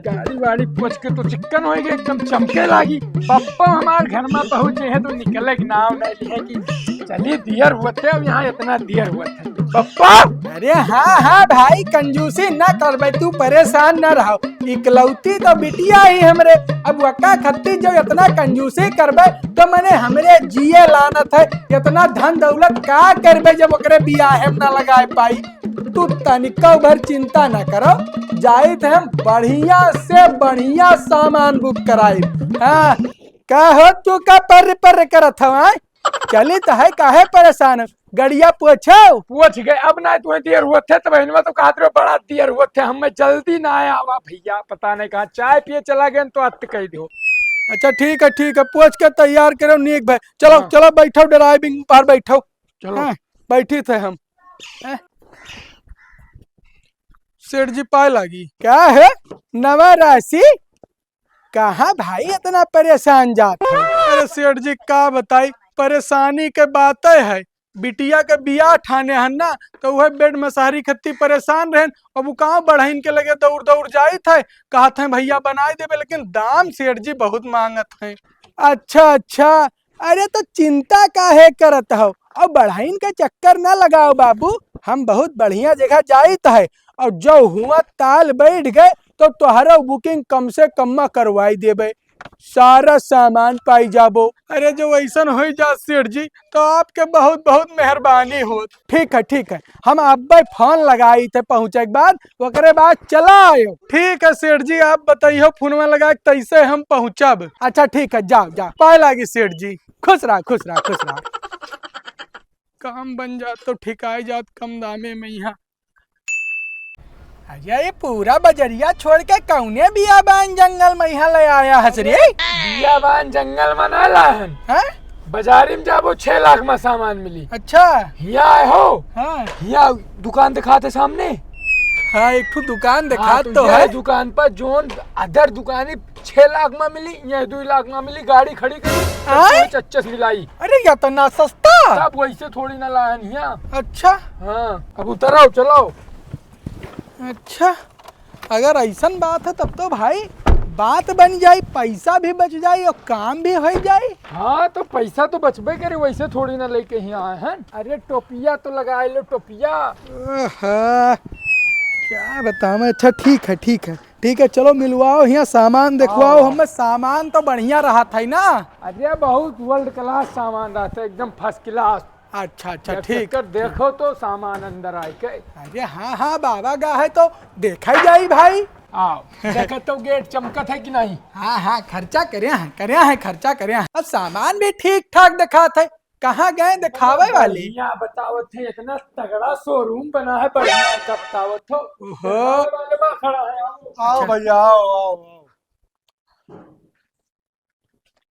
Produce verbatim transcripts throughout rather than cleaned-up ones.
गाड़ी वाड़ी पोछ के तो चिक्कन होइ गए, एकदम चमके लागी। पप्पा हमार घर मा पहुँचे हैं तो निकले के नाव नहीं लिए कि चली दियर होत है, अब यहाँ इतना दियर होत है। पप्पा! अरे हाँ, हाँ भाई, कंजूसी ना करबे, तू परेशान ना रहो। इकलौती तो बिटिया ही हमरे, अब वका खत्ती जो इतना कंजूसी करबे तो मने हमरे जिए लानत है। इतना धन दौलत का करबे जब ओकरे बियाहे में ना लगाए पाई। तू तनिको भर चिंता ना करो, जाइत है हम बढ़िया से बढ़िया सामान बुक कराई। हाँ, का हो तू का पर्र पर्र करत हव, आय? चली त है, काहे परेशान हो? गड़िया पोछो। पोछ गए, अब ना तुम्हें देर हुआ थे, तब इनमें तो कहत रहो बड़ा देर हुआ थे, हमें जल्दी ना आया आवा भैया, पता नहीं कहाँ चाय पिए चला गए तो अत कह दो। अच्छा ठीक है, ठीक है, पोछ के तैयार करो नीक भाई। चलो, हाँ। चलो बैठो, ड्राइविंग पर बैठो। चलो। हाँ, बैठी थे हम। हैं? सेठ जी पाए लागी। क्या है? नवा राशि? कहाँ भाई इतना परेशान जात है? अरे सेठ जी का बताई, परेशानी के बातें है। बिटिया के बियाह ठाने हन ना, तो वह बेड मसहरी खत्ती परेशान रहन। अब वो कहाँ बढ़इन के लगे दौड़ दौड़ जाइत है, कहत हैं भैया बनाए देबे, लेकिन दाम सेठ जी बहुत मांगत हैं। अच्छा अच्छा, अरे तो चिंता काहे करत हो? अब बढ़इन के चक्कर ना लगाओ बाबू, हम बहुत बढ़िया जगह जाइत है, और जो हुआ ताल बैठ गए तो तोहरो बुकिंग कम से कम में करवाई देबे, सारा सामान पाई जाबो। अरे जो ऐसन होई जा सेठ जी, तो आपके बहुत बहुत मेहरबानी होत। ठीक है, ठीक है, हम अब्बे फोन लगाई थे पहुँचे के बाद, ओकरे बाद चला आयो। ठीक है सेठ जी, आप बताइयो फोनवा लगा के तैसे हम पहुँचब। अच्छा ठीक है, जाओ जाओ, पाए लागी सेठ जी, खुश रहा, खुश रहा, खुश रहा। काम बन जात तो ठिकाई जात कम दामे में यहाँ। अरे ये पूरा बजरिया छोड़ के कौने बियाबान जंगल में यहाँ ले आया हस रे? बियाबान जंगल में ना लाहन। हैं? बाजारी में जाबो, छह लाख में सामान मिली। अच्छा। हिया आए हो? हाँ। हिया दुकान दिखाते सामने। हाँ, एक ठो दुकान हाँ, दिखात तो तो यह है। दुकान पर जोन अदर दुकानी छह लाख में मिली, ये दो लाख में मिली, गाड़ी खड़ी करी, आय? चच्चस मिलाई। अरे, या तो ना सस्ता। तब वैसे थोड़ी ना लायन हिया। अच्छा। हाँ, अब उतराओ, चलाओ। अच्छा, अगर ऐसन बात है तब तो भाई बात बन जाई, पैसा भी बच जाई और काम भी हो जाई। हाँ, तो पैसा तो बचबे करे, वैसे थोड़ी ना लेके ही आए हैं। अरे टोपिया तो लगाए लो, टोपिया। ओहो, क्या बताऊँ मैं। अच्छा ठीक है, ठीक है, ठीक है, चलो मिलवाओ, यहाँ सामान देखवाओ हाँ। हमें। सामान तो बढ़िया रहत है ना? अरे बहुत world class सामान रहत है, एकदम first class। अच्छा अच्छा, एक ठीक चक्कर है। देखो तो सामान अंदर आए के। अरे हाँ हाँ, बाबा गा है तो देखा ही जाई भाई। आओ, देखे तो गेट चमकत है कि नहीं? हाँ हाँ, खर्चा करे हैं, करे हैं, खर्चा करे हैं। अब सामान भी ठीक ठाक दिखात है, कहाँ गए दिखावे वाले? बढ़िया बतावत है, इतना तगड़ा showroom बना है, बढ़िया का बतावत हो। ओहो। दिखावे वाले बा खड़ा है, आओ। आओ अच्छा। भैया, आओ, आओ, आओ।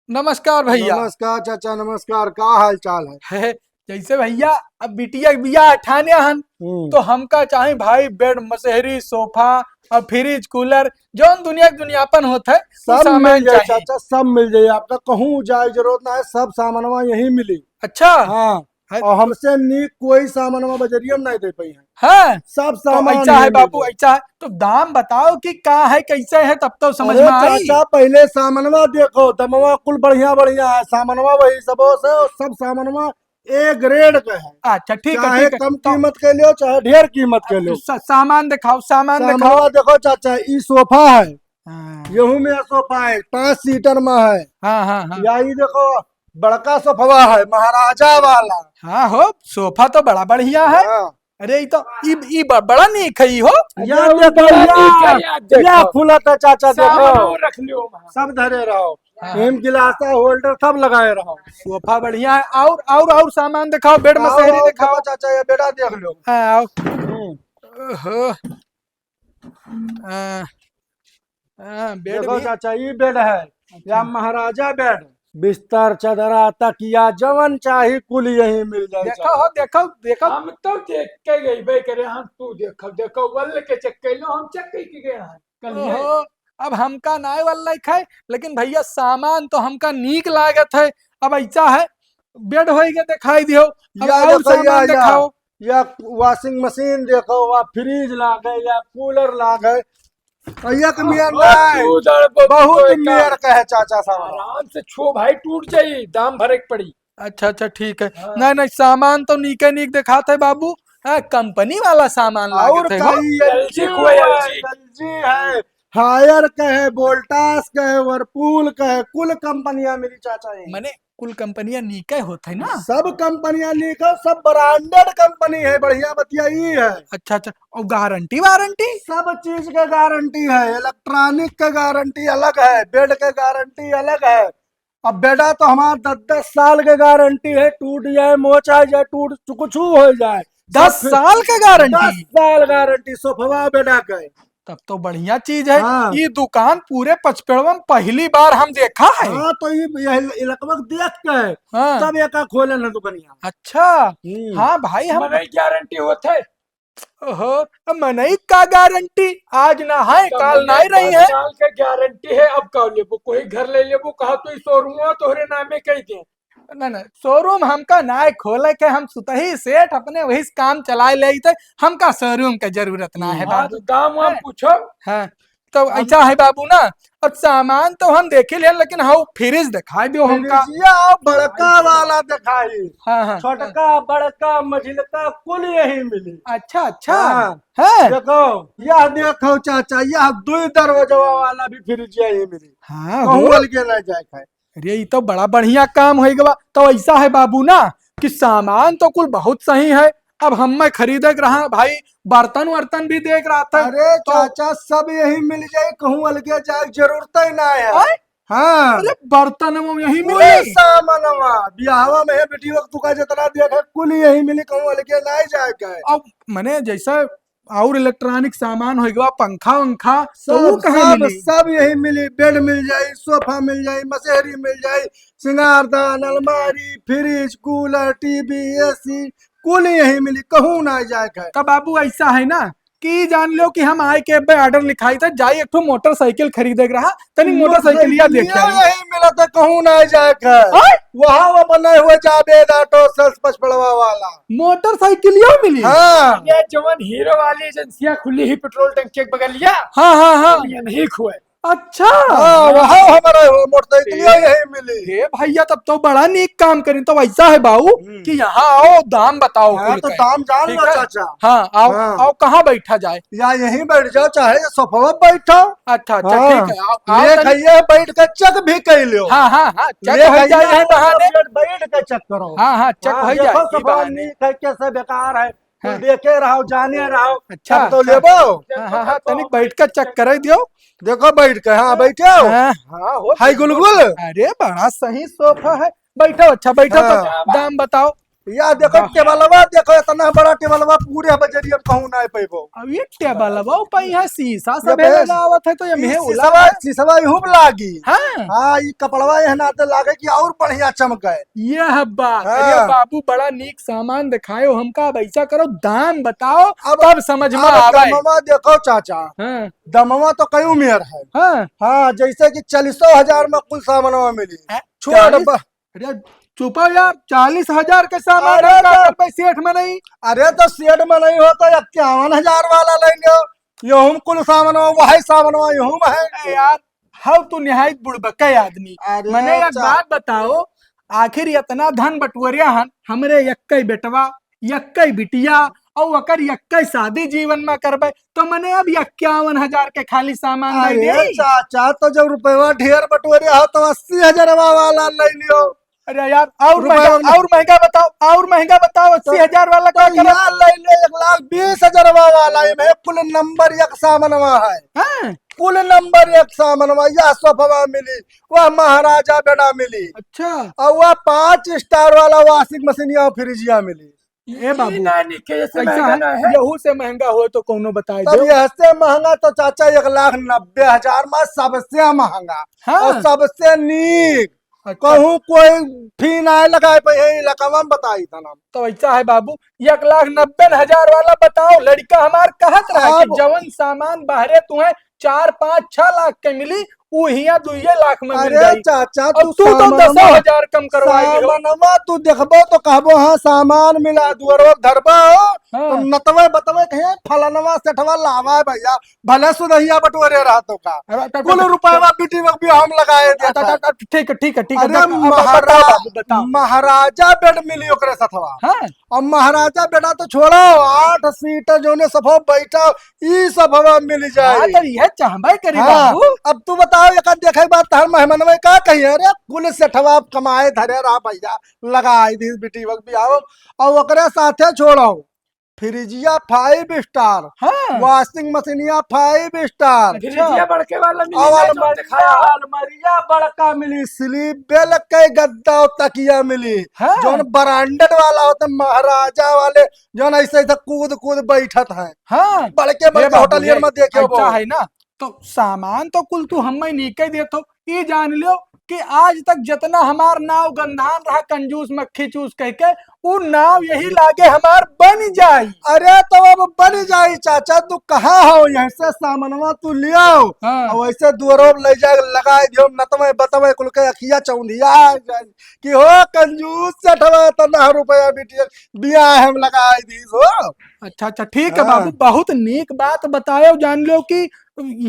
नमस्कार भैया। नमस्कार चाचा, नमस्कार, का हाल चाल है? है, जैसे भैया, अब बिटिया के बियाह ठाने हन, हम्म। तो हमका चाही भाई bed, मसहरी, sofa और fridge, cooler, जौन दुनिया के दुनियापन होत है, उ सब सामान मिल जाई चाही। चाचा, सब मिल जाई, आपका कहूँ जाए जरूरत ना है, सब सामानवा यहीं मिली। अच्छा। हाँ, है और तो हमसे नीक कोई सामानवा बजरिया में नहीं दे पाई है। हाँ। सब तो सामान ऐसा यहीं है मिल बाबू, जाई। ऐसा है तो दाम बताओ कि का है, कैसे है, तब तो समझ अरे में आई। चाचा, पहले सामानवा देखो, दमवा कुल बढ़िया बढ़िया है, सामानवा वही सबो से, और सब सामानवा A grade का है। अच्छा, ठीक है, चाहे ठीक है। कम तो कीमत के लियो, चाहे ढेर कीमत के लियो। सा-, सामान दिखाओ, सामान दिखाओ। सामानवा देखो चाचा, ई sofa है, हाँ। यहू में sofa है, पाँच seater में है। हाँ, हाँ, हाँ। या ई देखो, बड़का सोफवा है, महाराजा वाला। हाँ हो, sofa तो बड़ा बढ़िया है। हाँ। अरे, ई तो, ई, ई ब-, बड़ा नीक है ई हो। या अरे, देखो, बड़ा या, नीक है, या या देखो। खुला था चाचा, देखो। सामानो रख लियो वहाँ। सब धरे रहो। हाँ। एम गिलासा holder सब लगाए रहो। Sofa बढ़िया है। और, और, और सामान दिखाओ, bed में और, सहरी और दिखाओ। देखो चाचा, ये बेड देख लो। हाँ, आओ। हम्म। ओहो। आ, हाँ, bed देखो भी। चाचा, ई bed है, अच्छा। या महाराजा bed, बिस्तर, चदरा, तकिया, जवन चाही कुल यहीं मिल जाए देखो चाचा। हो, देखो, देखो। हम तो देख के गइबे करे, हम तू देखो, देखो, वल्ल के check कर लो, हम check करके गए हैं, कल ये। ओहो, अब हमका नाय वल्ल है, लेकिन भैया सामान तो हमका नीक लागत है। अब ऐसा है, bed होई के दिखाई दियो, अब या और देखो, या, सामान या। दिखाओ। या washing machine देखो, या fridge लागे, या cooler लागे, एक मेर बहुत नहीं, तू जड़ बहुत बहुत बेकार। मेर का है चाचा सामान। आराम से छो भाई, टूट जाई, दाम भरे के पड़ी। अच्छा, अच्छा, ठीक है। हाँ। नहीं, नहीं, सामान तो नीके नीक देखात है बाबू। हाँ, कंपनी वाला सामान और लागत है का हो। ई एलजी एलजी को है, हुआ, एलजी। एलजी है, हायर का है, वोल्टास का है, वर्लपूल का है, कुल कंपनियां मिली चाचा। ये मने कुल कंपनियां नीके होत है ना? सब कंपनियां नीक है, सब ब्रांडेड कंपनी है, बढ़िया बतिया ई है। अच्छा, अच्छा, और गारंटी वारंटी? सब चीज के गारंटी है, इलेक्ट्रॉनिक के गारंटी अलग है, बेड के गारंटी अलग है। अब बेडा तो हमार दस दस साल के गारंटी है, टूट जाए, मोच आ जाए, टूट कुछ हो जाए, दस सब साल के गारंटी? दस साल गारंटी सोफवा बेडा के। तब तो बढ़िया चीज है। हाँ। ई दुकान पूरे पचपेड़वा में पहली बार हम देखा है। हाँ, तो ई यह इलाकवा के देख के हाँ। तब एका खोले न दुकनिया। अच्छा। हम्म। हाँ भाई, हम मनई गारंटी होत है। ओहो, अब मनई का गारंटी? आज ना है, काल ना ही रही है। साल के गारंटी है, अब का लेबो? कोई घर ले लेबो, कहा तो ई शोरूम तोहरे नामे कह दे। ना, ना, शोरूम हमका ना खोले के, हम सुतही सेठ अपने वही से काम चलाए लेइत है, हमका शोरूम के जरूरत ना है हाँ, बाबू। तो दाम वाम हैं? पूछो। हाँ, तो हाँ। ऐसा है बाबू ना, अब सामान तो हम देखे लेन, लेकिन हाँ, फ्रिज दिखाई दियो हमका। फ्रिजिया बड़का वाला दिखाई। हाँ, हाँ। छोटका, बड़का, मझिलका कुल यही मिली। अच्छा, अच्छा। हाँ। है? देखो, यह देखो चाचा, यह दुई दरवाजवा वाला भी फ्रिजिया ही मिली। हाँ, कहूँ हो। अलगे ना जाए खाए। अरे, ई तो बड़ा बढ़िया काम होइ गवा। तो ऐसा है बाबू ना कि सामान तो कुल बहुत सही है, अब हम मैं खरीदे के रहा भाई, बर्तन वर्तन भी देख रहा था। अरे तो चाचा, सब यही मिल जाए, कहूँ अलगे जाए के जरूरत ही ना है। आय? हाँ। अरे, बर्तन वो यही कुल मिले? सामानवा, बियाहवा में है बेटी वक्त का जितना देख है, कुल यही मिली, कहूँ अलगे ना जाए के है। अब मने जैसे और इलेक्ट्रॉनिक सामान होइ गवा, पंखा वंखा, तो सब, वो कहाँ सब, मिली? सब यही मिली। बेड मिल जाई, सोफा मिल जाई, मसेहरी मिल जाई, सिंगारदान, अलमारी, फ्रिज, कूलर, टीवी, एसी, कुल यही मिली, कहूँ ना जाए के है। तो बाबू, ऐसा है ना कि जान लो कि हम आए के अब्बे ऑर्डर लिखाई था, जाई एक ठो मोटरसाइकिल खरीदे के रहा, तनी मोटरसाइकिलिया देख मोटरसाइकिलिया आई। यही मिला था, कहूँ ना जाए के है। आय? वहाँ वो बने हुए जावेद ऑटो सेल्स पचपड़वा वाला। मोटरसाइकिलिया मिली? हाँ। ये जवन हीरो वाली एजेंसिया खुली ही पेट्रोल टंकी के बगलिया। हाँ, हाँ, हाँ। ये नहीं खुए। अच्छा। हाँ, वहाँ हमारा हो, मोटरसाइकिलिया ए, यही मिली। ए भैया, तब तो बड़ा नीक काम करी। तो ऐसा है बाबू हम्म। कि यहाँ आओ, दाम बताओ हाँ, कुल तो के। दाम जान ठीक लो है? चाचा। हाँ, आओ, हाँ। आओ, कहाँ बैठा जाए? या यहीं बैठ जाओ, चाहे ये सोफवा पे बैठो। अच्छा, अच्छा, हाँ। ठीक है, आओ, आओ ले तनी। खाइए, बैठ के चेक भी कर लो। हाँ, हाँ, हाँ, चेक ले हो खाइए, जाए यही बहाने। बैठ, बैठ के चेक करो। हाँ, हाँ, चेक हाँ, हो जाए, देखो, ई सोफवा बहाने। नीक है, कैसे बेकार है। हाँ। देखे रहो, जाने रहो, अच्छा, तब तो अच्छा। लेबो। हाँ, हाँ, हाँ, तनिक बैठ के चेक करे दियो। देखो बैठ के, हाँ, बैठो। हाँ। हाँ, हो हाय गुलगुल। अरे, बड़ा सही सोफा है। बैठो, अच्छा, बैठो तो हाँ। दाम बताओ। या देखो वाह। टेबलवा, देखो इतना बड़ा टेबलवा, पूरे बजरिया में कहूँ ना पैबो। अब ये टेबलवा ऊपर यहाँ शीशा ये सब है बे, लगावत है तो ये ई में शीशवा, उला। शीशवा इहू में लागी। हाँ। हाँ, ई कपड़वा यहाँ ना तो लागे कि और बढ़िया चमके। ये है बात। हाँ। अरे बाबू, बड़ा नीक सामान दिखायो हमका। अब ऐसा करो, दाम बताओ, अब, तब समझ में अब आवे। दमवा देखो चाचा, हाँ। दमवा तो कई उमेर है। हाँ। हाँ, जैसे कि चालीसो हजार में कुल सामानवा मिली। हैं? छोड़ चालीस? बा- अरे चुपा यार, चालीस हजार के सामान अरे हम का तो करबे सेठ मनई? अरे तो सेठ मनई हो तो इक्यावन हजार वाला ले लो, यहूँ में कुल सामानवा, वही सामानवा यहूँ में है। अरे यार, हव तू निहायत बुड़बके आदमी। अरे मने एक चा- बात बताओ, आखिर इतना धन बटोरिया हन, हमरे यक्कई बेटवा, यक्कई बिटिया, और ओकर यक्कई शादी जीवन में करबे, तो मने अब इक्यावन हजार के खाली सामान नहीं अरे दे। चाचा, तो जब रुपया ढेर बटोरिया हो, तो अस्सी हजारवा वाला ले लियो। अरे यार, और रुपया महंगा, वाला। और महंगा बताओ, और महंगा बताओ, तो अस्सी हजार वाला तो का करब? यार ले ले एक लाख बीस हजारवा वाला, एमे कुल नंबर एक सामानवा है। हाँ। कुल नंबर एक सामानवा, यह सोफवा मिली, वह महाराजा बेडा मिली। अच्छा। और वह पाँच स्टार वाला वॉशिंग मशीन या फ्रिजिया मिली। ए बाबू, ई ना निके, ऐसे ऐसा महंगा है? ना है। यहू से महंगा हो तो कौनो बताई तब दो। यह से महंगा तो चाचा एक लाख नब्बे हजार में सबसे महंगा। हाँ। और सबसे नीक। अच्छा। कहूँ कोई फी ना लगाए पे, यही इलाका में बताई था ना। तो ऐसा है बाबू, एक लाख नब्बे हजार वाला बताओ। लड़का हमार कहत रहा कि अब जवन सामान बाहरे तुम्हें चार, पाँच, छह लाख के मिली, उ हियाँ दुइये लाख में मिल अरे जाई। चाचा, अब तू तू तो सामानवा, दसो हजार कम करवाई दिहो। सामानवा तू देखबो तो कहबो, "हाँ, सामान मिला, दुअरवा धरबो, हाँ। तो नतवे बतवे कहे, फलनवा सेठवा लावा है भैया, भले सुदहिया बटोरे रहतो का।" अरे, त-, त-, कुल त-, रुपयवा बिटिया के बियाह में लगाए देता है। त-, त-, ठीक है, ठीक है, ठीक है, अरे, अब, अब बताओ महारा-, बाबू, बताओ। महाराजा बेड मिली ओकरे सथवा। हाँ। अब महाराजा बेड तो छोड़ो, आठ सीट जोने सफा बैठा, ई सब हवा मिल जाए। हाँ, तो यह चाहबे करी हाँ, बाबू। अब तू बताओ, एक देखे के बाद तहर मेहमानवे का कही, "अरे, कुल सेठवा कमाए धरे रहा भैया, लगाई दी बिटिया के बियाह।" और ओकरे साथे छोड़ो, फ्रिजिया five star, हाँ। Washing मशीनिया five star। फ्रिजिया बड़के वाला मिली और ना, जो अलमारिया, दिखाया। अलमारिया बड़का मिली, sleep bed के गद्दा और तकिया मिली, हाँ। जौन branded वाला होता, महाराजा वाले, जौन ऐसे ऐसे कूद कूद बैठत हैं। हाँ। बड़के ए बड़के बाबू, होटलियन ए, में देखे हो। अच्छा है ना, तो सामान तो कुल तू हमें नीके देत हो। ई जान लियो कि आज तक जितना हमार नाव गंधान रहा कंजूस मक्खी चूस कह के, उ नाव यही लागे हमार बन जाई। अरे तो अब बन जाई चाचा, तू कहाँ हो? यहाँ से सामानवा तू लियो हाँ। और वैसे दुअरो ले जाए लगाए दियो, नतवे बतवे कुल के अखिया चौंधिया जाए कि हो कंजूस सेठवा, इतना रुपया बिटिया बियाह हम लगाए दीस हो। अच्छा, अच्छा, ठीक है हाँ। बाबू, बहुत नीक बात बतायो। जान लो कि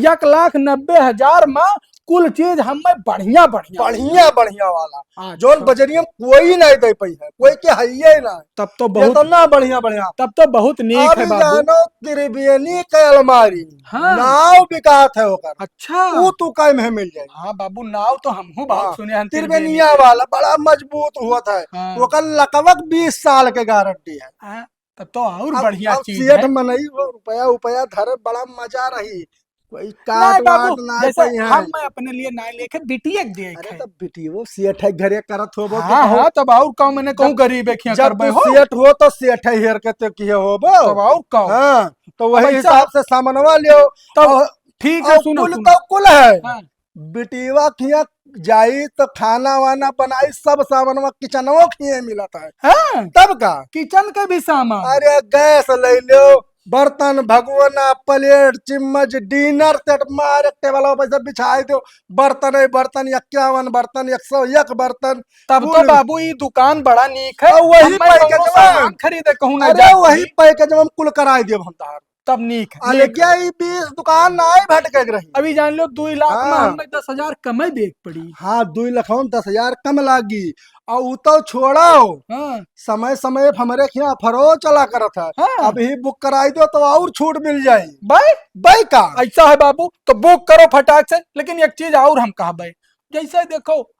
एक लाख नब्बे हजार में कुल चीज हमें बढ़िया, बढ़िया। बढ़िया, बढ़िया वाला। अच्छा। जौन बजरिया में कोई नहीं दे पाई है, कोई के हइये ना। तब तो बहुत, इतना बढ़िया, बढ़िया। तब तो बहुत नीक अब है बाबू। जानो त्रिवेणी के अलमारी, हाँ। नाव बिकात है ओकर। अच्छा। वो तू कम है मिल जाए। हाँ बाबू, नाव तो हमहू बहुत हाँ, सुने हैं त्रिवेणिया त्रिवेणी के। वाला बड़ा मजबूत हुआ था। हाँ। ओकर लकवक बीस साल के गारंटी है। हाँ, तब तो और अब, बढ़िया अब चीज सेठ है। मनई हो, रुपया उपया धरे, बड़ा मजा रही। कोई काट नहीं बाबू, वाट ना जैसे पाई है। हम मैं अपने लिए ना लेके बिटिया के दे अरे के। तब बिटियो सेठ है, घरे करत होबो तो हाँ, कहूँ। हाँ, तब और कहूँ मैंने कहूँ जब, गरीब है, खिया जब करबे तू हो। सेठ हो तो सेठ है हेर के ते किए होबो। तब और कहूँ। हाँ, तो वही अब ऐसा हिसाब से सामानवा लियो। तब और, ठीक है, और सुनो, कुल सुनो। तो कुल है। हाँ। बिटिया खिया जाई तो खाना वाना बनाई, सब सामानवा किचनवो खिए मिलत है। हाँ। तब का? किचन के भी सामान। अरे गैस ले लो, बर्तन, भगोना, प्लेट, चिम्मच, dinner set मार, एक टेबल पर सब बिछाई दो, बर्तन है बर्तन, इक्यावन बर्तन, एक सौ एक बर्तन, तब तो कुल। बाबू ई दुकान बड़ा नीक है। और वही हमें कौनो पैकेजवा। सामान खरीदे कहूँ ना अरे जात वही नहीं। पैकेजवा में कुल कराई देब हम तहार। तब नीक है, आ, नीक लेकिन है। ई बीस दुकान ना ही भटके के रही। अभी जान लो, दुई लाख में हाँ। हमें दस हजार कमे देख पड़ी। हाँ, दुई लाख में दस हजार कम लागी। और उ तो छोड़ो, हाँ। समय समय पे हमरे यहाँ ऑफरो चला करत है। हाँ। अभी बुक कराई दो तो और छूट मिल जाई। बाय? बाय का? ऐसा है बाबू, तो बुक करो फटाक से, लेकिन एक चीज और हम कहबे, जैसे देखो,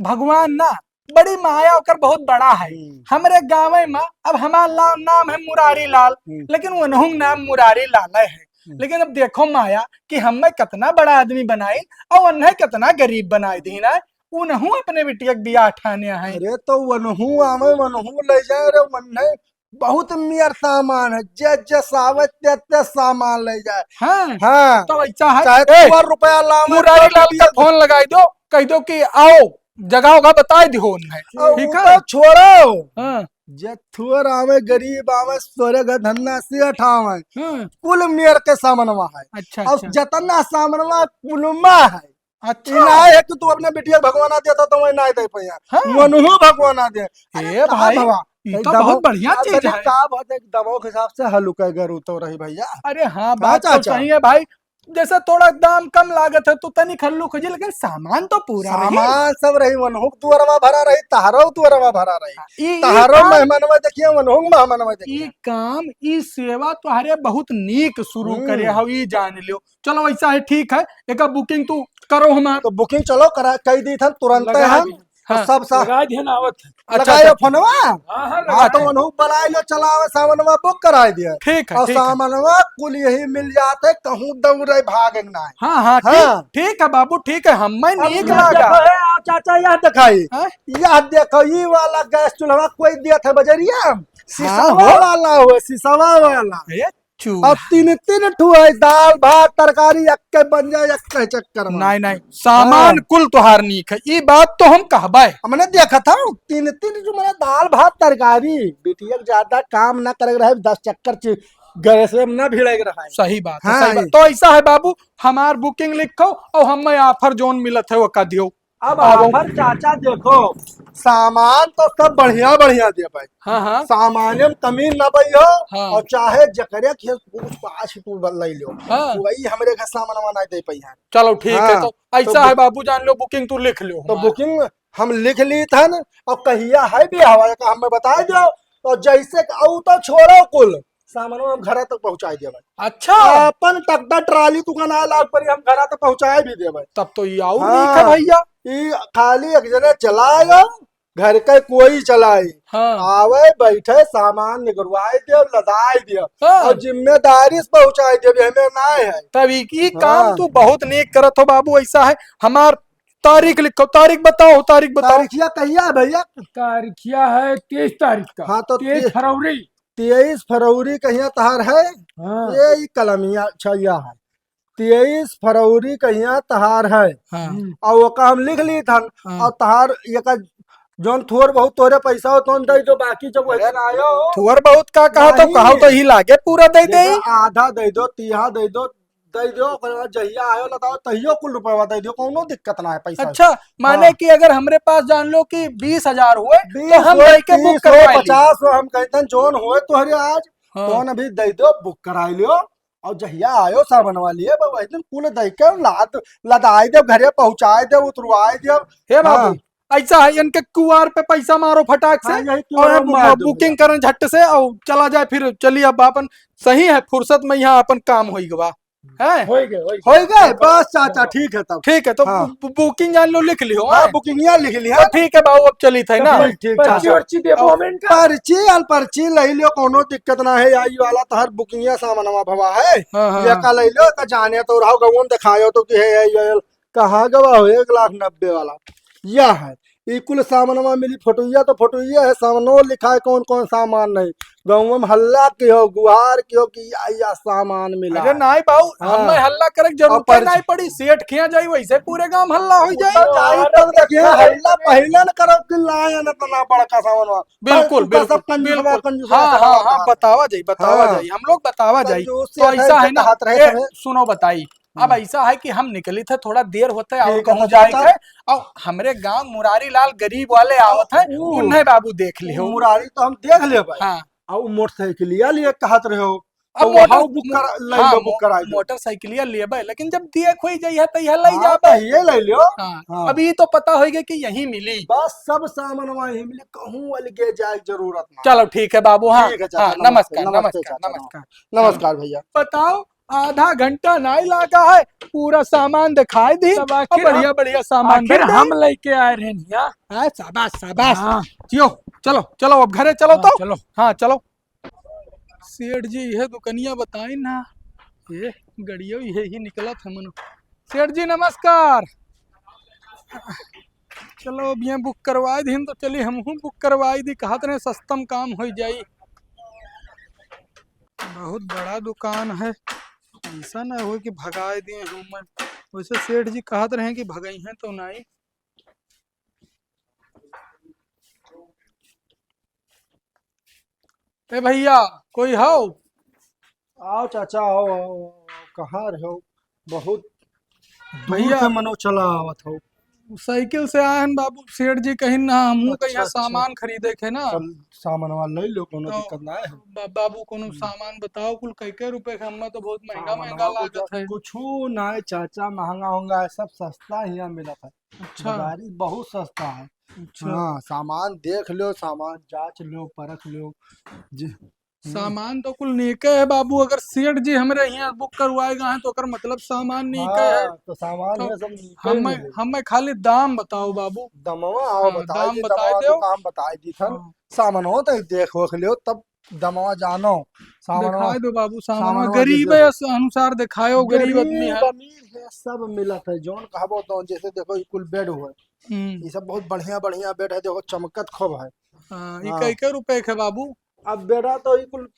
भगवान ना बड़ी माया ओकर बहुत बड़ा है। हम्म। हमरे गाँवे में अब हमार ला-, नाम है मुरारी लाल, हम्म। लेकिन उनहू नाम मुरारी लाल है। हम्म। लेकिन अब देखो माया कि हमें कितना बड़ा आदमी बनाई और उन्हें कितना गरीब बनाई दी ना, उनहू अपने बिटिया के बियाह ठाने हैं। अरे तो उनहू आवे, उनहू ले जाए रे, उन्हें बहुत मियर सामान है, जे जे सावे ते ते सामान ले जाए। हाँ, हाँ। तो ऐसा है। चाहे ए, तू रुपया लावे, मुरारी तो लाल का बिटिया फोन लगाई दो, कह दो कि आओ, जगह होगा बताई दिहो उन्हें। और ठीक उ है? तो छोड़ो। हाँ। जे थोर आवे, गरीब आवे, सोरे घर धंधा से उठावे। हाँ। कुल मियर के सामनवा है। अच्छा, अब अच्छा। जतना सामनवा कुल मा है। अच्छा। ई ना है कि तू अपने बिटिया के भगवाना देता तो वही ना दे पाया। हाँ। मनहू भगवाना दे। अरे ए का भाई, भवा? ई एक तो दवा-, बहुत बढ़िया आ, चीज तनी है। का बात है, एक दवा के हिसाब से हल्का गरू तो रही भैया। अरे हाँ, का बात तो चाचा? सही है भाई। जैसे थोड़ा दाम कम लागत है, तो तनी खल्लू खजी, लेकिन सामान तो पूरा रही। सामान सब रही, वनहुक दुअरवा भरा रही, तहरो दुअरवा भरा रही। हाँ, ई, ई तहरो काम, मेहमानवा देखिए, वनहुक मेहमानवा देखिए। ई काम, ई सेवा तोहरे बहुत नीक शुरू हम्म। करे हो, ई जान लियो। चलो, वैसा है, ठीक है, एका booking तू करो हमार। तो booking चलो, करा, कई दी था तुरंत लगा हम। दी। तो हाँ। सब सा-, लगा दिया ना आवत है। अच्छा, लगाए अच्छा। फोनवा? हाँ, हाँ, हाँ, तो लगाए। उन्हों बुलाए लो, चलावे सामानवा book कराए दिया। ठीक है, और ठीक है। सामानवा कुल यही मिल जाते, कहूँ दौड़े भागे ना है। हाँ, हाँ, ठीक, हाँ। ठीक है बाबू, ठीक है, हम मैं अब नीक यह लागा। देखो, ए, आ चाचा, यह दिखाई। हाँ? यह देखो, ये वाला गैस चूल्हा कोई दिया था बजरिया? हाँ, शीशवा हो। वाला हो, शीशवा वाला। ए, चूल्हा। अब तीन, तीन ठो है, दाल, भात, तरकारी, यक्के बन जाए, यक्के चक्कर में। नहीं, नहीं, सामान हाँ। कुल तोहार नीक है, ई बात तो हम कहबे। हमने देखा था, तीन, तीन ठो, मैंने दाल, भात, तरकारी, बिटिया के ज्यादा काम ना करे रहे, दस चक्कर ची-, गैस में ना भिड़े के रहा है। सही बात है, हाँ, सही बात। ये तो ऐसा है बाबू, हमार booking लिखो और हमें offer जौन मिलत है वो का दियो। अब अब offer चाचा देखो, सामान तो सब बढ़िया बढ़िया दे पाए। हाँ, हाँ। सामान में कमी ना पई हो, हाँ। और चाहे जकरे खेत पूछ पाछ तू ब-, ले लो, हाँ। वही हमरे घर सामान वामान दे पाई है। चलो ठीक है, हाँ, तो ऐसा तो है बाबू, जान लो booking तू लिख लो तो हमार। Booking हम लिख ली थन, और कहिया है भी हवा का हमें बताए दो, और जैसे कि, और तो छोड़ो कुल, सामानो हम घरा तक पहुँचाइ देबै। अच्छा। आपन ट्रैक्टर ट्राली तू का ना लाग पड़ी, हम घरा तक पहुँचाइ भी देबै। तब तो ई आऊ हाँ। नीक है भैया। ई खाली एक जने चलायो, घर के कोई चलाई। हाँ। आवे, बैठे, सामान निकरवाइ दे, लदाइ दे। हाँ। और जिम्मेदारी से पहुँचाइ दे, हमें ना है। तब ई, ई काम हाँ। तू बहुत नीक करत हो बाबू, ऐसा है। हमार तारीख लिखो, तारीख बताओ, तारीख बताओ। तारीखिया कहिया है भैया? तारीखिया है तेईस तारीख का। हाँ, तो तेईस ते-, फरवरी। तेईस फरवरी कहिया तहार है? हाँ। ये ई कलमिया छइया है। तेईस फरवरी कहिया तहार है। हाँ। हम्म। और ओका हम लिख ली थन, हाँ। और तहार ये का जौन थोर बहुत तोरे पैसा हो, तौन दे दो, बाकी जब वही अरे, दिन आयो। थोर बहुत का कहा तो नहीं। कहा तो ही लागे पूरा दे दे। देखो, आधा दे दो, तीहा दे दो, दे दो, ओकर बाद जहिया आयो लदाओ, तहियो कुल रुपया दे दो, कौनो दिक्कत ना है पैसा। अच्छा, माने हाँ। कि अगर हमरे पास जान लो कि बीस हजार हुए, तो बीस हम हो, लेके book तीस हो, करवा ली। पचास हो, हम कहते हैं, जौन होए तोहरे आज, हाँ। तौन अभी दे दो, book कराई लियो, और जहिया आयो सामान वाली है, वही दिन कुल दे के लाद, लदाई दे, घरे पहुँचाई दे, उतरवाई दे। हे बाबू, हाँ। ऐसा है, इनके कुआर पे पैसा मारो फटाक से हाँ, यही और कुआर मार दो booking भैया। करें झट से और चला जाए, फिर चलिए अब अपन सही है, फुर्सत में यहाँ अपन काम होई गवा। हैं? होई गए, होई गए। होई गए, बस चाचा, ठीक है तब। ठीक है, तो हाँ। बु-, बु-, booking जान लो, लिख लियो, हाँ, हैं? Booking या लिख ली, तो हाँ। ठीक है बाबू, अब चली थे तो ना। ठीक, ठीक, पर्ची चाचा। वर्ची देबो हमें इनका? पर्ची, आल पर्ची ले लियो, कोनो दिक्कत ना है, आई वाला तहर booking या सामानवा भवा है। हाँ, हाँ, ये हाँ। का ले लो, का जाने तो रहो, गवन दिखायो तो कि है, है, ये, ये, कहाँ गवा हो, एक लाख नब्बे वाला। या है, ई कुल सामानवा मिली, फोटोइया तो फोटोइया है, सामानो लिखा है, कौन कौन सामान नहीं। गाँव में हल्ला किहो, गुहार किहो कि या, या सामान मिला अरे है। नाई बाऊ, हाँ। हमें हल्ला करे के जरूरत और पर्च- नाई पड़ी, सेठ खिया जाई, वैसे पूरे गांव हल्ला हो जाई। तो जाई तब देखिए, हल्ला पहले न करो कि लाए न तना बड़का सामान। बिल्कुल, पर बिल्कुल, सब कंजूस बिल्कुल। कंजूस हाँ, हाँ, हाँ, हाँ, बतावा जाई, बतावा हाँ। जाई, हम लोग बतावा जाई। कंजूस तो सेठ ऐसा है है कि ना, कहत रहे ए, सब। सुनो बताई, अब हम्म। ऐसा है कि हम निकली थे, थोड़ा देर होते और ठीक है, कहूँ तो जाए चाचा। थे, और हमरे गांव मुरारी लाल गरीब वाले आवत हैं, ऊ। उन्हें बाबू देख लियो। मुरारी तो हम देख लेबै। हाँ। आ ऊ मोटरसाइकिलिया लिए कहत रहे हो, अब तो मोटर-, वहाँ book करा, ले हाँ, लो, book मो-, कराई दो। मोटरसाइकिलिया लेबै, लेकिन जब देख होई जइहे, तइहे लई हाँ, जाबै। तइहे ले लो। हाँ, हाँ। अब ई तो पता होई गए कि यहीं मिली। बस सब सामान वहीं मिली, कहूँ अलगे जाए के जरूरत ना। चलो ठीक है बाबू, हाँ, ठीक है चाचा, हाँ, नमस्ते, नमस्कार, नमस्ते नमस्कार, चाचा, नमस्कार। नमस्कार भैया। बताओ, आधा घंटा नाई लागा है, पूरा सामान दिखाई दी, तब और आखिर बढ़िया, हम, बढ़िया सामान आखिर बन हम गई। लेके आए रहे हैं, हाँ, शाबाश, शाबाश। हाँ। जियो, चलो, चलो, अब घरे चलो हाँ, तो। चलो। हाँ, चलो। सेठ जी, इहे दुकनिया बताई ना, ये गड़ियो इहे ही निकलत हमन। सेठ जी, नमस्कार। चलो, अब ये book करवाई दीन, तो चली हमहूँ book करवाई दी, कहत रहे सस्ता में काम होई जाई। बहुत बड़ा दुकान है, ऐसा ना हो कि भगाए दिए हम। वैसे सेठ जी कहत रहे कि भगई हैं तो नाई। ए भैया, कोई हो? आओ चाचा, आओ, आओ, आओ। कहाँ रहे हो? बहुत दूर भैया, से मनो चला आवत हो। साइकिल से आए हैं बाबू, सेठ जी कहीं ना, हमहू अच्छा, कहीं अच्छा। सामान खरीदे के ना। चल, सामानवा ले लो, कोनो तो दिक्कत ना है। बा-, बाबू, कोनो हम्म। सामान बताओ, कुल कई कई रुपए के, हमें तो बहुत महंगा, सामानवा महंगा कुछ, लागत है। कुछू ना है चाचा, महंगा होंगा है, सब सस्ता हियाँ मिलत है। अच्छा। बाजारी बहुत सस्ता है। अच्छा। हाँ, सामान देख लो, सामान जांच लो, परख लो। जी। हम्म। सामान तो कुल नीके है बाबू, अगर सेठ जी हमरे हियाँ book करवाए गए हैं तो ओकर मतलब सामान नीके है। हाँ, तो सामान तो ये सब नीके ही हमें, मिले। हमें खाली दाम बताओ बाबू। दमवा आओ हाँ, बताई दाम दी, बताई दमवा दो। दुकान बताई दी थन। हाँ। सामानो तो देख वख लियो, तब दमवा जानो। सामानो दिखाई दो बाबू, सामानो सामानो गरीब देख है, लो। इस अनुसार दिखायो, गरीब आदमी है। गरीब अमीर है, सब मिलत है, जौन कहबो तो, जैसे देखो, ये कुल bed हुए। हम्म। ये सब बहुत बढ़िया, बढ़िया bed है, देखो, चमकत खूब है। हाँ, ये हाँ। कई, कई रुपए के बाबू? अब बेटा तो ई कुल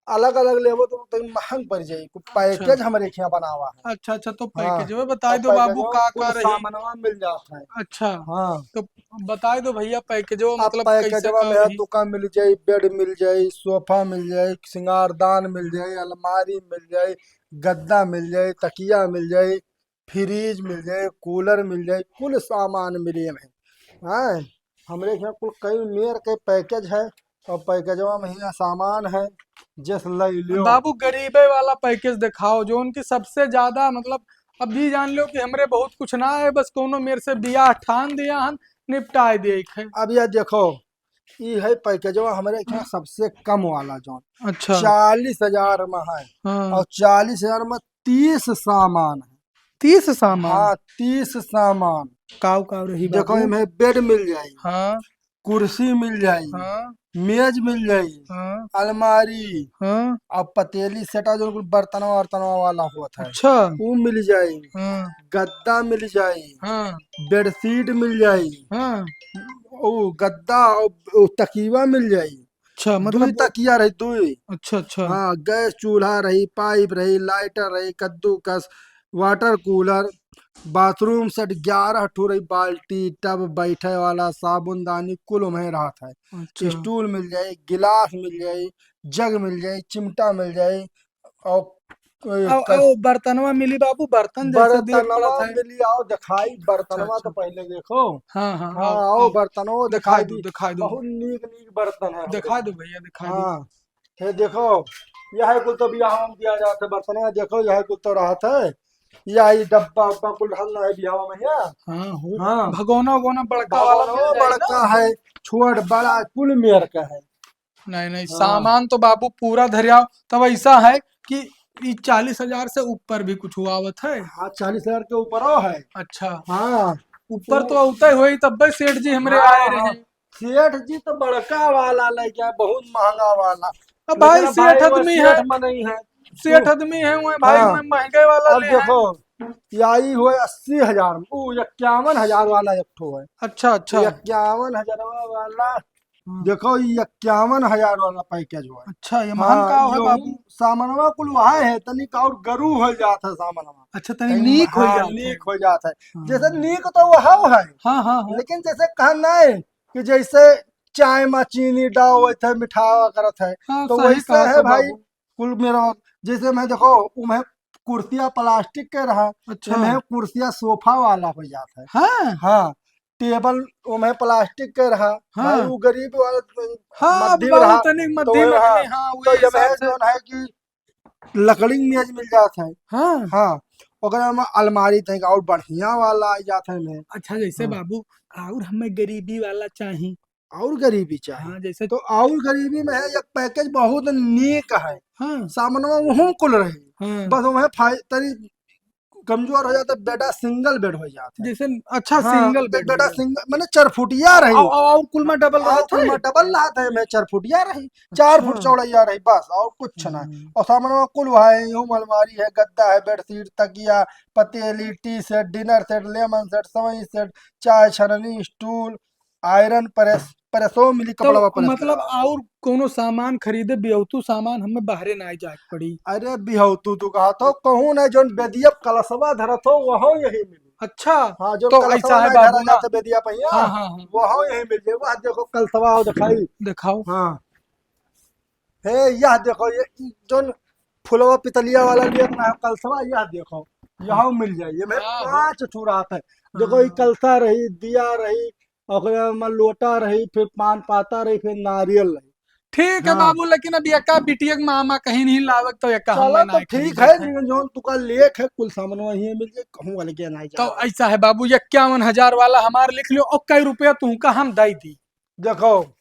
अलग-अलग लेबो तो तनी महंग पड़ जाई। कुल package अच्छा। हमरे हियाँ बनावा है। अच्छा, अच्छा, तो हाँ, package में बताई और दो बाबू, package में का, कुल का रही? सामानवा मिल जात है। अच्छा, हाँ। तो बताई दो भैया, package में अब मतलब कैसे packageवा का में है, रही? तुका मिल जाई, bed मिल जाई, sofa मिल जाई, सिंगारदान मिल जाई, अलमारी मिल जाई, गद्दा मिल जाई, तकिया मिल जाई, fridge मिल जाई, cooler मिल जाई, कुल सामान मिली एमे। हाँ, हमरे हियाँ कुल कई मेर के package है और packageवा में हियाँ सामान है, जस लई लियो। बाबू, गरीबे वाला package देखाओ, जो उनकी सबसे ज्यादा, मतलब, अभी जान लो कि हमरे बहुत कुछ ना है, बस कोनो मेर से बियाह ठान दिया हन, निपटाए दिए है। अब यह देखो, ई है packageवा हमरे हियाँ सबसे कम वाला जौन अच्छा। चालीस हजार में है हाँ। और चालीस हजार में तीस सामान है। तीस सामान? हाँ, तीस सामान। काव काव रही देखो, बाबू? इमे bed मिल जाई, हाँ। कुर्सी मिल जाई, हाँ। मेज मिल जाई, हाँ। अलमारी, हाँ। और पतेली सेटा जो कुल बर्तनवा वर्तनवा वाला होत है, अच्छा। ऊ मिल जाई, हाँ। गद्दा मिल जाई, हाँ। bedsheet मिल जाई, हाँ। ऊ गद्दा और ऊ तकिया मिल जाई। अच्छा, मतलब दुई वो तकिया रही, दुई। अच्छा, अच्छा। हाँ, gas चूल्हा रही, pipe रही, lighter रही, कद्दूकस, water cooler, bathroom set ग्यारह ठो रही, बाल्टी, tub, बैठे वाला, साबुनदानी, कुल ओमे रहत है। अच्छा। Stool मिल जाई, गिलास मिल जाई, jug मिल जाई, चिमटा मिल जाई, और, ए, और, कस- और बर्तनवा मिली बाबू, बर्तन जैसे देख बर्तनवा पड़त है। मिली, आओ दिखाई, बर्तनवा अच्छा, तो अच्छा। पहले देखो। हाँ, हाँ, हाँ, आओ, आओ, आओ। बर्तनवा दिखाई दिखाई दो, दी। दिखाई दो। बहुत नीक, नीक बर्तन है दिखाई हमरे। दो भैया, दिखाई दो। हाँ। हे देखो, यह कुल तो बियाह में दिया जात है, बर्तनवा देखो, यह कुल तो रहत है, यह डब्बा उब्बा कुल रहल ना है बियाह में, या? हाँ, हो। हाँ। भगोना उगोना बड़का वाला भगोना मिल जाई ना? बड़का है, छोट बड़ा कुल मेर का है। नहीं, नहीं, हाँ। सामान तो बाबू पूरा धरियाओ। तब ऐसा है कि ई चालीस हजार से ऊपर भी कुछ हुआ आवत है? हाँ, चालीस हजार के ऊपरो है। अच्छा। हाँ। ऊपर तो वो उतै होई, तब्बे सेठ जी हमरे हाँ, आए रहे। हाँ। सेठ जी तो बड़का वाला लेके आए, बहुत महंगा वाला। अब लेकिन भाई, अब सेठ भाई वो आदमी सेठ है। में नहीं है। सेठ आदमी है, वो भाई हाँ। में महंगे वाला अब ले आए। देखो, यही हुए अस्सी हजार में, वो इक्यावन हजार वाला एक ठो है। अच्छा, अच्छा। इक्यावन हजार वाला, हम्म। देखो, ये इक्यावन हजार वाला package हुआ है। अच्छा, ये महंग हाँ, का है यो बाबू? सामानवा कुल वहा है, तनिक और गरू हो जात है सामानवा। अच्छा, तनिक तनिक नीक हो हाँ, जात है। नीक हो जात है। हाँ। जैसे नीक तो वहा है, हाँ, हाँ, हाँ। लेकिन जैसे कहा नहीं कि जैसे चाय में चीनी डालत है, मिठावा करत है, हाँ, तो सही वैसे कहा है तो भाई। बाबू। कुल मेरा, जैसे मैं देखो, उम्हे कुर्सिया plastic के रहा, अच्छा। इम्हे कुर्सिया sofa वाला हो जात है। हाँ। हाँ, table उम्हे plastic के रहा, हाँ। भाई वो गरीब वाला, हाँ, मध्यम बाबू रहा, तनिक तो मध्यम वही रहा। आदमी, हाँ, तो वही ये हिसाब भाई से। जौन है कि लकड़ी मेज मिल जात है। हाँ। हाँ, ओकरा में अलमारी तनिक और बढ़िया वाला आ जात है में। अच्छा, जैसे हाँ। बाबू, और हमें गरीबी वाला चाही। और गरीबी चाही। हाँ, जैसे तो और गरीबी में है, एक package बहुत नीक है। हाँ। सामानवा वहू कुल रही। हाँ। बस वह फाइ-, तनी कमजोर हो जाता, bed single bed हो जाता है। जैसे अच्छा हाँ, single bed bed हो जाता। Single, माने चार फुटिया रही। और, और, और कुल में double और रहत कुल है? में double रहत है, में चार फुटिया रही, चार अच्छा। फुट चौड़ैया रही, बस और कुछ ना। हम्म। और सामानवा कुल है, यूं अलमारी है, गद्दा है, bedsheet, तकिया, पतेली, tea set, dinner set, lemon set, सवई set, चाय छननी, stool, iron press, pressो मिली, तो कपड़वा press मतलब करा। और कोनो सामान खरीदे, बिहौतू सामान हमें बाहरे ना जाए के पड़ी। अरे बिहौतू तू कहा तो कहूँ ना, जौन बेदिया कलसवा धरत हो, वहो यही मिली। अच्छा, हाँ, जौन तो कलसवा ऐसा है ना बाबू धरा ना। जात बेदिया पहिया, हाँ, हाँ, हाँ। वहो यही मिल जाए। वह देखो कलसवा, आओ दिखाई। दिखाओ। हाँ। हे, यह देखो, ये ई जौन फुलवा पितलिया वाला लिया ना कलसवा, यह देखो, यह मिल जाई। ये में हाँ, हो। पाँच ठो रहत है। देखो, ई हाँ। कलसा रही, दिया रही, ओकरे में लोटा रही, फिर पान पाता रही, फिर नारियल रही। ठीक है हाँ। बाबू, लेकिन अब यका बिटिया के मामा कहीं नहीं लावत, तो यका हम चलो, ना तो खरीदे ठीक है, हैं। लेकिन जौन तुका लेख है, कुल सामान वहीं मिल जाए, कहूँ वाले के नहीं तो जाए। ऐसा है बाबू, इक्यावन हजार वाला हमार लिख लियो, और कई रुपया तुमका हम दे दी। देखो,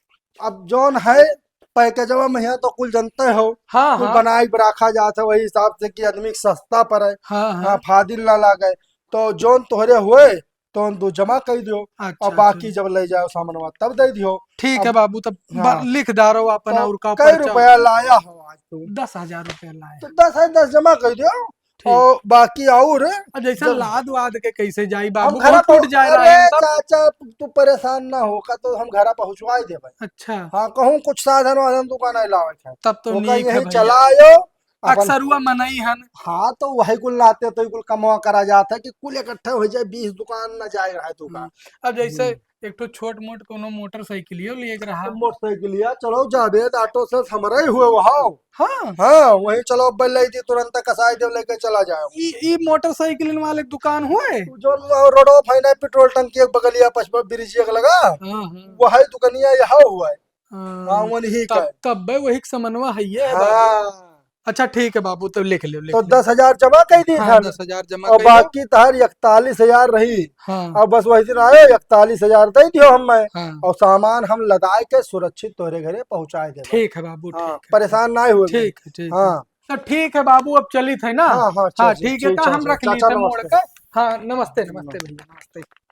अब जौन है पैकेजवा में है तो कुल जनते हो, हाँ, कुल हाँ। बनाई रखा जात है वही हिसाब से कि आदमी के सस्ता पड़े, हाँ, हाँ। हाँ, फाजिल ना लागे। तो जौन तोहरे हुए तो दो जमा कर दियो, अच्छा, और बाकी अच्छा। जब ले जाओ सामानवा तब दे दियो। ठीक है अब बाबू, तब हाँ। बा-, लिख डारो अपन तो और का कै पर्चा। रुपया लाया हो आज तू? दस हजार रुपया लाया। तो दस है, दस जमा कर दियो। ठीक। और बाकी और अब जैसे जब लाद वाद के कैसे जाई हम बाबू, घरा बहुत टूट पहुं-, जाए अरे रहे हैं तब। चाचा, तू परेशान ना हो, का तो हम घरा पहुंचवाई देबे। अच्छा। हाँ, कहूँ कुछ साधन वाधन दुकान है लावे के। तब तो ओका नीक है यही भैया। चलायो, अपन अक्सरुआ मनई हन। हाँ, तो वही कुल लाते तो कुल कमवा करा जात है कि कुल इकट्ठा हो जाए, बीस दुकान ना जाए रहे दुकान। हम्म। अब जैसे हम्म। एक ठो छोट मोट कोनो मोटरसाइकिलियो लिए के रहा। मोटरसाइकिलिया चलो जाबे, ऑटो से हमरा ही हुए वहाँ। हाँ। हाँ, वही चलो, अब ले दी तुरंत कसाई देव लेके चला जाए। ई, ई मोटरसाइकिल वाले दुकान हुए? जो रोडो फाइना पेट्रोल टंकी एक बगलिया पछवा ब्रिज एक लगा। हाँ, हाँ। वही दुकनिया यहाँ हुआ है। हाँ। हाँ, वही तब, का। तब बे वही के समनवा है ये है बाबू। हाँ। अच्छा, ठीक है बाबू, तब लिख लो, लिख तो लो। दस हजार जमा कर दी हाँ, थाने। दस हजार जमा और कर लो। बाकी तहार इकतालीस हजार रही। हाँ। अब बस वही दिन आयो, इकतालीस हजार दे दियो हमें। हाँ। और सामान हम लदाए के सुरक्षित तोहरे घरे पहुँचाए देबे। ठीक है बाबू, हाँ, ठीक है। परेशान ना हुए। ठीक है, ठीक है। हाँ। तो ठीक है बाबू, अब चलित है ना? हाँ, हाँ, हाँ, चाचा, ठीक है, ठीक, तो हम चाचा, रख ली चाचा, थे मोड़ नमस्ते। के। हाँ, नमस्ते, नमस्ते नमस्ते। भैया, नमस्ते।